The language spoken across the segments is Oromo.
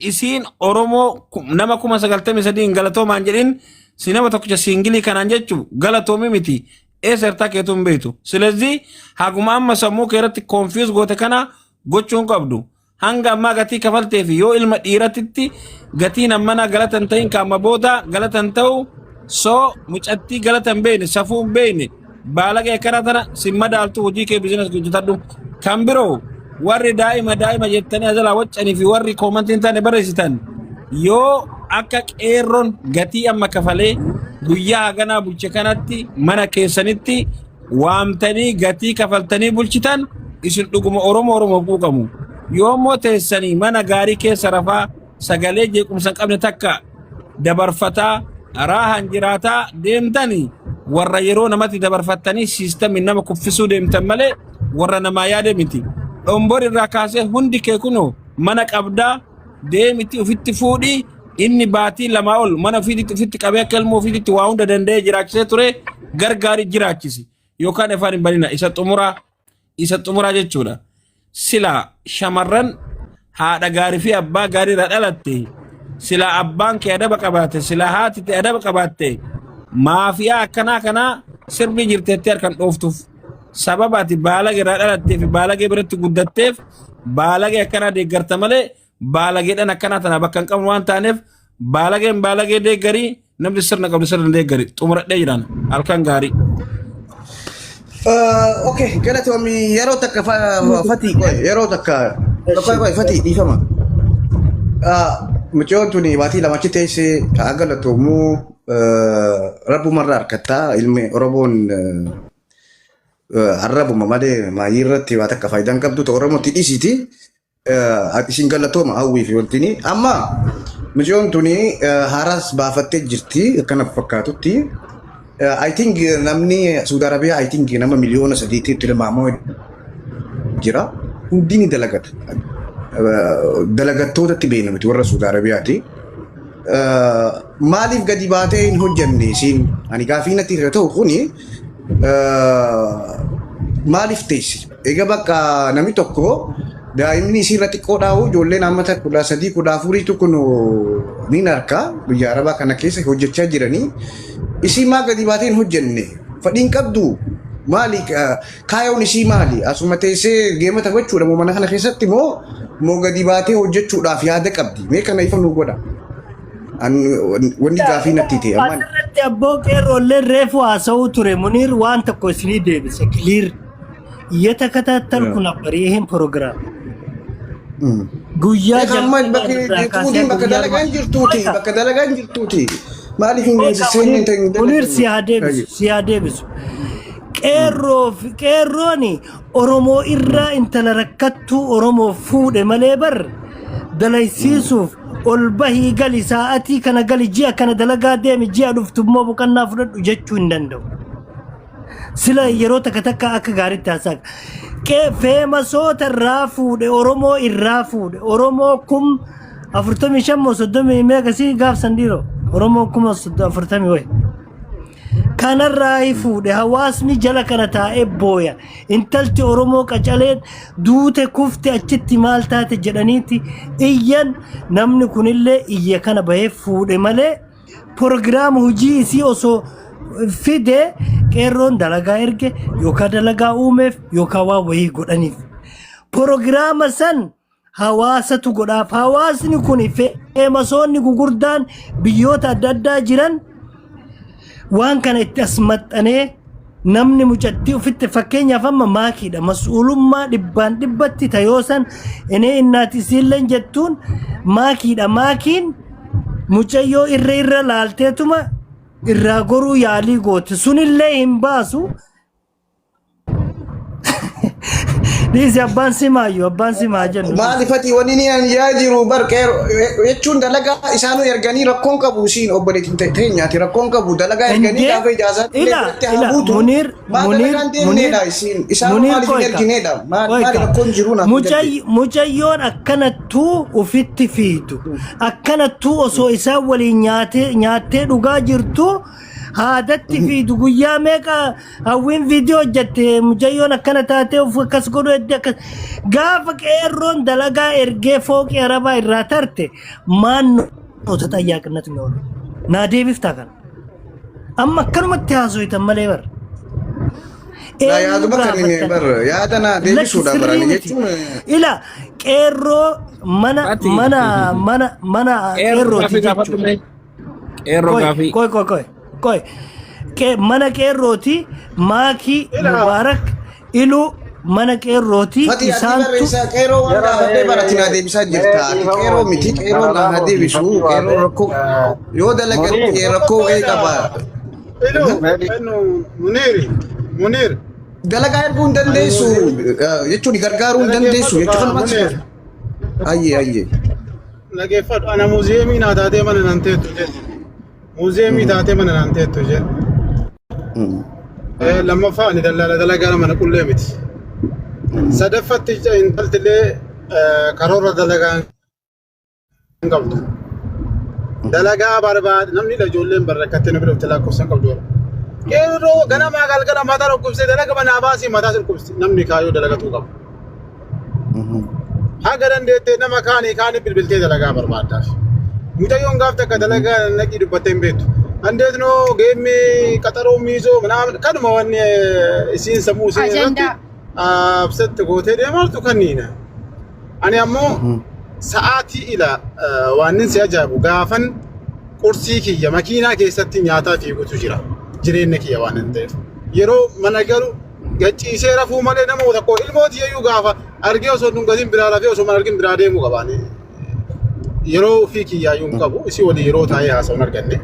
Isiin Oromoo nama 93,000 galatoomaan jedhin, si nama tokkicha single kanaan jechu galatoomii miti. Eessa irtaa keetuu hin beektu. Silezii haguma amma sammuu kee irratti confuse goote kana gochuu hin qabdu. Hanga ammaa gatii kafaltee fi yoo ilma dhiiratitti gatiin ammanaa galata hin ta'in kaama booda galata hin ta'u. Soo mucattii galata hin beekne, safuu hin beekne, baalagee akkana tana sin madaaltu. Hojii kee business hojjetadhu. Kan biroo, warri daa'ima daa'ima jettanii azalaa waccanii fi warri commentii hin taane barreessitan, yoo akka qeerroon gatii amma kafalee guyyaa haganaa bulche kanatti mana keessanitti waamtanii gatii kafaltanii bulchitan, isin dhuguma Oromoo Oromoo quuqamu. Yoo immoo teessanii mana gaarii keessa rafaa, sagalee jeequmsa hin qabne takka dabarfataa, raahan jiraataa deemtanii, warra yeroo namatti dabarfattanii systemii nama kuffisuu deemtan malee warra namaa yaade miti. Dhombor irraa kaasee hundi kee kunoo mana qabdaa, deemiti ofitti fuudhii. Inni baatii 2 ol mana ofiitti ofitti qabee akka ilmoo ofiitti waa hunda danda'ee jiraachisee ture, gargaari jiraachisi yookaan afaan hin banina. Isa xumuraa, isa xumuraa jechuudha. Sila shamarran haadha gaarii fi abbaa gaarii irraa dhalatte, sila abbaan kee adaba qabaate, sila haati kee adaba qabaatte, maafiyaa akkanaa kanaa sirbii jirteetti harkan dhooftuuf. Sababa ati baalagee irraa dhalattee fi baalagee biratti guddatteef baalagee akkanaa deeggarta malee baalageedhaan akkanaa tana bakka hin qabnu waan taaneef, baalageen baalagee deeggarii, namni sirna qabdu sirna deeggari. Xumuradhee jiraan, halkan gaarii. Okay, galatoomi. Yeroo takka fatii qoy, yeroo takka qoy, qoy fatii, dhiifama. Mucayyoon tuni baatii 2 achi teessee haa galatoomuu, rabbumarraa harkattaa. Ilmi Oromoon arrabuma malee maayii irratti waa takka faayidaan qabdu ta'u Oromootti dhiisiiti. Isin galatooma hawwii fi wantini. Amma mucayyoon tuni haaraas baafattee jirti akkana fakkaatutti. I think namni Saudi Arabiyaa, I think, nama miliyoona 3tti tilmaamamu jira. Hundi ni dalagata. Dalagattootatti beekna nuti warra Saudi Arabiyaati. Maaliif gadi baatee hin hojjenne isiin? Ani gaafii natti irra ta'u kuni, maaliif teessi? Egaa bakka namni tokko daa'imni isii irra xiqqoo dhaa'u, ijoolleen ammata 13, 14tu kun ni harka biyya Arabaa kana keessa hojjechaa jiranii. Isii maa gadi baatee hin hojjenne? Fadhiin qabdu maali? Kaayoon isii maali? Asuma teessee game taphachuudha moo mana kana keessatti moo gadi baatee hojjechuudhaaf yaada qabdi? Mee kana ifa nu godha. Wanni gaafii natti ta'e amma. Asirratti abboo qeerroolleen reefu haasa'uu ture. Muniir waan tokko isinii deebise clear እየተከታተልኩ ነበር ይህን ፕሮግራም guyyaa Amma jalqabaa bakki irraa kaasee tuutiin bakka guyyaa dalagaan jirtuuti. Qoyka, Bakka dalagaan jirtuuti. Maaliif hin qoyka. seenne Muniir, hin Muniir, si dalaganne? haa deebisu, si haa deebisu. Qeerroo fi qeerrooni Oromoo irraa intala rakkattuu Oromoo fuudhe malee bar dalaysiisuuf ol bahii gali, sa'atii kana gali, ji'a kana dalagaa deemi, ji'a dhuftu immoo boqonnaa fudhadhu jechuu hin danda'u. Sila yeroo takka takka akka gaariitti haasaa. Famousoota irraa fuudhe, Oromoo irraa fuudhe, Oromoo 45,000 moo 30 meeqa si gaafsan dhiiroo, Oromoo 40,000 wayi. Kanarraa fuudhe. Hawaasni jala kana taa'ee booya. Intalti Oromoo qacaleen duute kufte, achitti maal taate jedhaniiti iyyan. Namni kunillee iyya kana bahee fuudhe malee program hojii isii osoo fide, qeerroon dalagaa erge yookaan dalagaa uumeef yookaan waan wayii godhaniif. Program san hawaasatu godhaaf. Hawaasni kun famousoonni gugurdaan biyyoota adda addaa jiran waan kana itti as maxxanee namni mucattii ofitti, fakkeenyaaf amma maakiidha, mas'uulummaa dhibbaan dhibbatti tayoosan inee innaati isiilleen jettuun maakiidha. Maakiin mucayyoo irra irra laalteetuma irraa goruu yaalii goote, sunillee hin baasu. Dhiisi, abbaan simaayyuu abbaan simaa jennu. Maali fati, wanni ni an yaa jiru bar qeeroo jechuun dalagaa isaanuu erganii rakkoon qabu, isiin obboleettiin teenyaati rakkoon qabu, dalagaa erganii Indee gaafa ijaazaa ila biratti haa ila buutu. Muniir Maa Muniir dalagaan Muniir deemneedha isiin isaanuu Muniir maaliif hin qoyka ergineedha? Maali qoyka rakkoon jiru naaf hin galle. Mucayyoon akkanattuu ufitti fiidu, akkanattuu osoo isaan waliin nyaattee dhugaa jirtu. Haadatti fiidu guyyaa meeqa hawwiin viidiyoo hojjette mucayyoon akkana taatee of akkas godhu edde akkas gaafa qeerroon dalagaa ergee fooqii arabaa irraa tarte maan noota xayyaaqinatu mi'oolu. Naa deebiftaa kana. Amma akkanumatti haasoitan malee bara. Laa Eenyu yaaduma kan inni gaafattan? bar yaada naa Lakki deebisuudha sirrii barani miti. jechuun Ila qeerroo mana Ati mana mana mana qeerroo qeerrooti gaafii gaafadhu jechuudha. mee. Qeerroo Qoy gaafii. qoy qoy qoy qoy. Mana qeerrooti maakii Ila Mubaarak iluu mana qeerrooti Fati ati isaantu barreessaa qeeroo waan Jara gaafadhee baratina mee deebisaa mee jirta. Ati dhiifama qeeroo miti wajjin qeeroo kana naa haa laaluuti deebisu fakkii qeeroo waamee rakkoo yoo dalagatte Muniir rakkoo wayii qaba. Ilu mee dhi- enu Muniri Munir Dalagaa erguu hin ani dandeessu Munir jechuun gargaaruu hin dandeessu dhaggeeffadhu jechuu kaa kanumatti Munir ayyee ayyee. Dhaggeeffadhu ana muuziyeemii naa taatee mana naan teettu jedhe muuziyeemii taatee mana naan teettu jedhe Lammaffaa ani dallaala dalagaa mana qullee miti. Sadaffatti intaltillee karoora dalagaa hin qabdu. Dalagaa barbaad namni ijoolleen barrakkattee na bira dhufte lakkoofsa hin qabdu. Qeerroo ganamaa galgala mataa dhukkubsee dalaga manaa baasii mataa dhukkubsi namni kaayyoo dalagatuu qaba. Haga dandeettee nama kaanii kaanii bilbiltee dalagaa barbaaddaaf. Mucayyoon gaaf takka dalagaa naqii dubbattee hin beektu. Andeet noo geemmi qaxaroo miizoo minaamin kanuma wanni isiin sammuu ishee irratti Ajandaa. absatti gootee deemartu kanniina. Ani ammoo sa'aatii ila waannin si ajaa'ibu gaafan qursii kiyya makiinaa keessatti nyaataa fiigutu jira. Jireenya kiyya waan hin ta'eef. Yeroo mana galu gachiisee rafuu malee nama tokko ilmoo tiyyayyuu gaafa argee osoo hin dhungatin biraa rafee osoo mana argin biraa deemuu qabaani. Yeroo ofii kiyyaayyuu hin qabu isii walii yeroo taa'ee haasa'u hin arganne.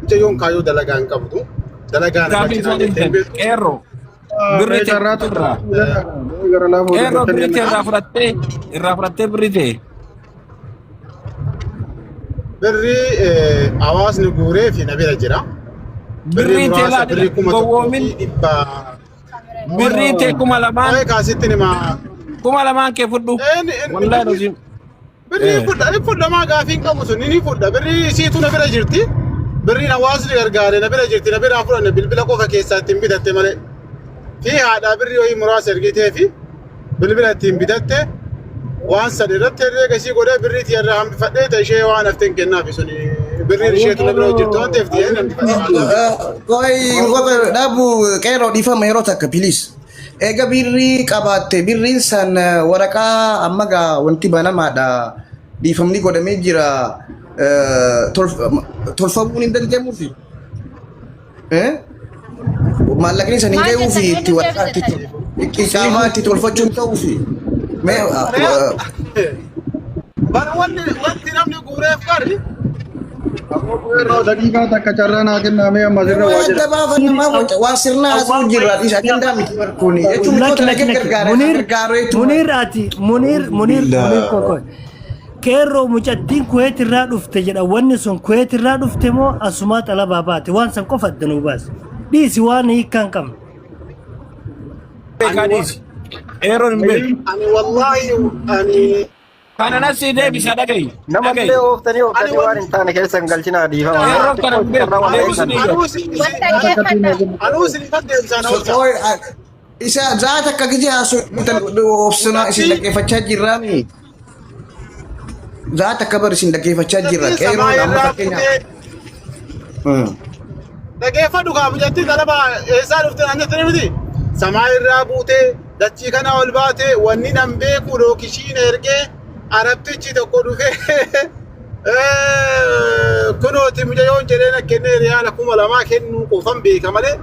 Mucayyoon kaayyoo dalagaa hin qabdu. Dalagaa na Gaafii galchinaa osoo jettee hin dhiiftan beektu. qeerroo birrii Mee ta'e carraa tokko irraa gara laafoo qeerroo dubbattanii birrii ta'e irraa fudhattee irraa fudhattee birrii ta'e Birrii hawaasni guuree fi na bira jira. Birrii birrii ta'e muraasa laa birrii 1000 gowwoomin fi dhibba. birrii ta'e 2000 Waa'ee kaasitti nima. 2000 kee fudhu wallaahi nuti Birrii fudha ni fudha maa gaafii hin qabu sun ni fudha birrii isiitu na bira jirti. Birriin hawaasni gargaare na bira jirti na biraa fudhanne bilbila qofa keessaa ittiin bitatte malee. Fi haadhaa birrii wayii muraasa ergitee fi bilbila ittiin bitatte waan san irratti herreega ishii godhee birrii tiyya irraa hambifadhee ta ishee waan hafteen kennaafi suni birriin isheetu na bira jirtu waan ta'eef tiyya hin hambifadhe. Qoy dhaabu qeerroo dhiifama yeroo takka please. Eega birrii qabaatte birriin san waraqaa amma gaa wanti banamaadha dhiifamni godhamee jira tolfamuun hin danda'amuufi. Maallaqni san hin Maal gahuufi jettan? itti Eenyu waraqaa itti deebise iqaamaa itti tolfachuun ta'uufi. Mee Bar wanti wanti namni guureef bari Yeroo daqiiqaa takka carraa naa kennaa mee amma asirra waa waan jedha. adda baafanna maa waan sirnaa haasa'u jirra dhiisa ajandaa miti barkuuni jechuun Lakki michoota lakki na lakki gargaara Munir gargaareetu Munir ati Munir Munir Munir koko qeerroo mucattiin Kuweet irraa dhufte jedha wanni sun Kuweet irraa dhufte moo asumaa xalabaa baate waan san qofa adda nuu baase dhiisi waan hiikkaa hin qabne. Beekaa dhiisi. Qeerroon hin beeku. Ani wallaahi ani Kana nasi deebisa dhagahi. Nama Dhagahi. illee ooftanii ani ooftanii waan hin taane keessa hin galchinaa dhiifama. Qeerroon kana hin beeku. Carraa waan Deebisuu eeggan. ni galu. anuu isin Wal dhaggeeffadha. anuu isin ifan deebisaan oolcha. Qoy isa zaata akka gijee haasoftan obsina isin dhaggeeffachaa jirraami. Zaata akka bar isin dhaggeeffachaa jirra. Mucattiin Qeerroon samaa amma irraa fakkeenyaaf. fuutee dhageeffadhu kaa mucattiin talaba eessaa dhufte naan jettee miti. Samaa irraa buutee dachii kana ol baatee wanni nan beeku lookishiin ergee arabtichi tokko dhufee kunooti mucayyoon jedhee na kennee riyaala 2000 kennuu qofan beeka malee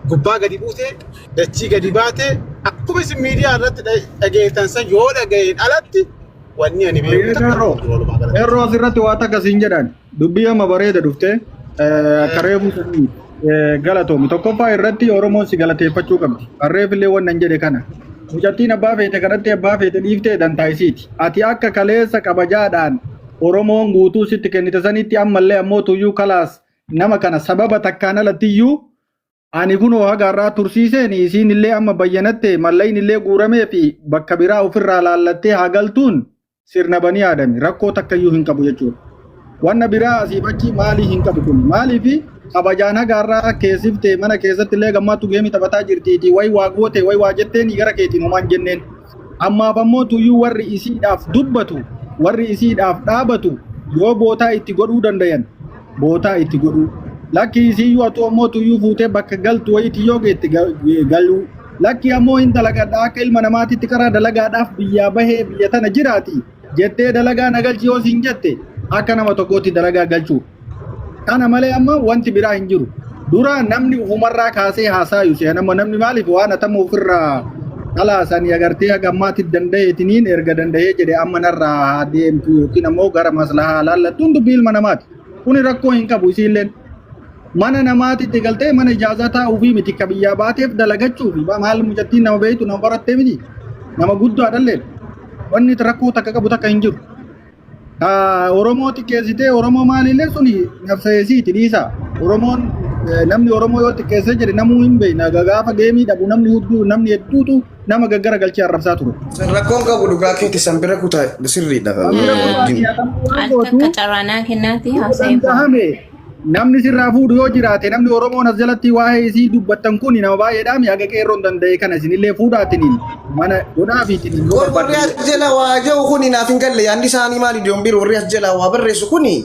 gubbaa gadi buutee dachii gadi baatee akkuma isin miidiyaa irratti dhageettan san yoo dhaga'een alatti wanni ani beeku takka Qeerroo hin jiru walumaa galatti. qeerroo asirratti waa takka siin jedhan dubbii amma bareeda dhufte akka reefuu sanii galatoomi tokkoffaa irratti Oromoon si galateeffachuu qabdi harreef illee wannan jedhe kana mucattiin abbaa feete kadhattee abbaa feete dhiiftee dantaa isiiti ati akka kaleessa kabajaadhaan Oromoon guutuu sitti kennite sanitti ammallee ammoo tuyyuu kalaas nama kana sababa takkaan alattiyyuu ani kunoo haga har'aa tursiiseen isiin illee amma bayyanatte mallayin illee guuramee fi bakka biraa ofirraa laallattee haa galtuun sirna banii aadami rakkoo takkayyuu hin qabu jechuudha. Wanna biraa asiif achi maalii hin qabu kun maaliifi Kabajaan haga har'aa keessifte mana keessatti illee gammaattu geemii taphataa jirtiiti. Wayi waa goote wayi waa jetteen gara keetiin homaan jenneen. Ammaaf ammoo tuyyuu warri isiidhaaf dubbatu warri isiidhaaf dhaabatu yoo bootaa itti godhuu dandayan bootaa itti godhuu. Lakki isiiyyuu atu ammoo tuyyuu fuutee bakka galtu wayiitti yoo geette galuu. Lakki ammoo hin dalagadha akka ilma namaatitti karaa dalagaadhaaf biyyaa bahee biyya tana jiraati jettee dalagaa na galchi yoo siin jette akka nama tokkootti dalagaa galchuu. Kana malee amma wanti biraa hin jiru. Dura namni ufumarraa kaasee haasaayu se'an amma namni maaliif waan atamu ofirraa dhalaasanii agartee haga ammaatti danda'eetiniin erga danda'ee jedhe amma narraa haa deemtu yookiin ammoo gara maslahaa laallattuun dubbii ilma namaati. Kuni rakkoo hin qabu isiilleen. Mana namaatitti galtee mana ijaazaa taa'uufii miti ka biyyaa baateef dalagachuufi maal mucattiin nama beektu nama barattee miti nama guddaadhallee wanni rakkoo takka qabu takka hin jiru. Ka Oromoo xiqqeessitee Oromoo maalillee suni nafsayeesiiti dhiisa. Oromoon namni Oromoo yoo xiqqeessee jedhe namuu hin beekna. Gaafa geemii dhabu namni hudduu namni hedduutu nama gaggara galchee arrabsaa ture. San rakkoon qabu dhugaa keeti san bira kutaa sirriidha. San bira kutaati atamuu waan Al gootu takka carraanaa kennaati yoo haasa'ee ba'a. danda'ame namni sirraa fuudhu yoo jiraate namni Oromoon as jalatti waa'ee isii dubbattan kun nama baay'eedhaa mi haga qeerroon danda'e kana isinillee fuudhaatiniin mana godhaafiitiniin yoo Warri barbaaddan. as jala waa jiru kuni naaf hin galle yaadni isaanii maali diyoon warri as jala waa barreessu kuni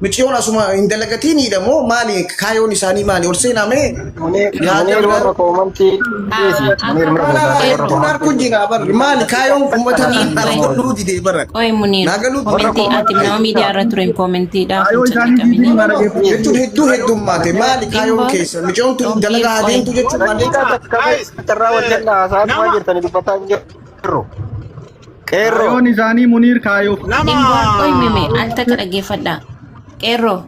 miciyoon asuma hin dalagatiinidha moo maali kaayoon isaanii maali ol seenaa mee Munir yaada Munir biraa warra koomantii dhiisi. Munir mira Lala keessaa warra hedduun koomantii harku jira bar maali kaayoon uummata Munir naaf qoy godhuu didee bara qoy Munir naa galuu warra komentii ati koomantii nama miidiyaa irra ture komentiidhaaf Kaayoo hin isaanii cannaqamini. jiitiin mana geeffamu. jechuun hedduu heddummaate maali kaayoon Dhimbo keessa miciyoon tun dhombiir dalagaa qoy adeemtu jechuun maal Daqiiqaa jechuudha takka Guys, carraa wal jala haasa'aa nama jirtanii dubbataa hin jirru. Qeerroo. Kaayoon isaanii Muniir kaayoo. nama Dhimbo qoy mime al takka dhaggeeffadha. Qeerroo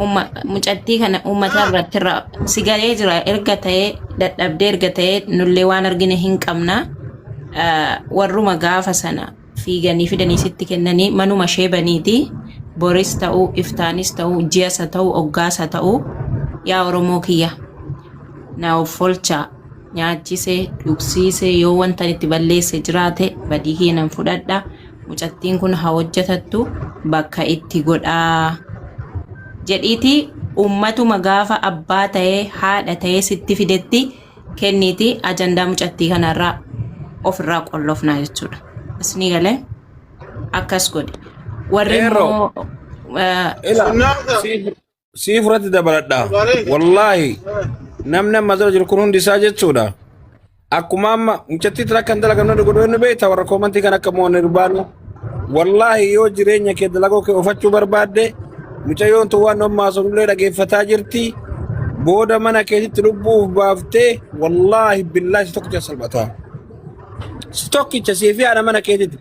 umma mucattii kana uummata irratti irra si galee jira erga ta'ee dadhabdee erga ta'ee nullee waan argine hin qabna. Warruma gaafa sana fiiganii fidanii sitti kennanii manuma ishee baniiti. Boris ta'uu iftaanis ta'uu ji'asa ta'uu oggaasa ta'uu yaa Oromoo kiyya na of folchaa nyaachisee dhugsiisee yoo wanta itti balleesse jiraate badii kiyya nan fudhadha. Mucattiin kun haa hojjetattu bakka itti godhaa jedhiiti uummatuma gaafa abbaa ta'ee haadha ta'ee sitti fidetti kenniiti ajandaa mucattii kanarraa ofirraa qollofnaa jechuudha. Isinii galee akkas godhe. Warri Qeerroo. immoo Ila Sunnaata. sii fudhatti dabaladha. Bareeda. Wallaahi namni amma jala jiru kun hundi isaa jechuudha. Akkuma amma mucattii tana kan dalagan namni godhu inni beekta warra koomantii kan akka mo'an irbaanu. Wallaahi yoo jireenya kee dalagoo kee oofachuu barbaadde mucayyoon tun waan ammaa sunillee dhageeffataa jirti. Booda mana keetitti lubbuuf baaftee wallaahi billaahi si tokkicha salphata. Si tokkicha siif yaada mana keetitti.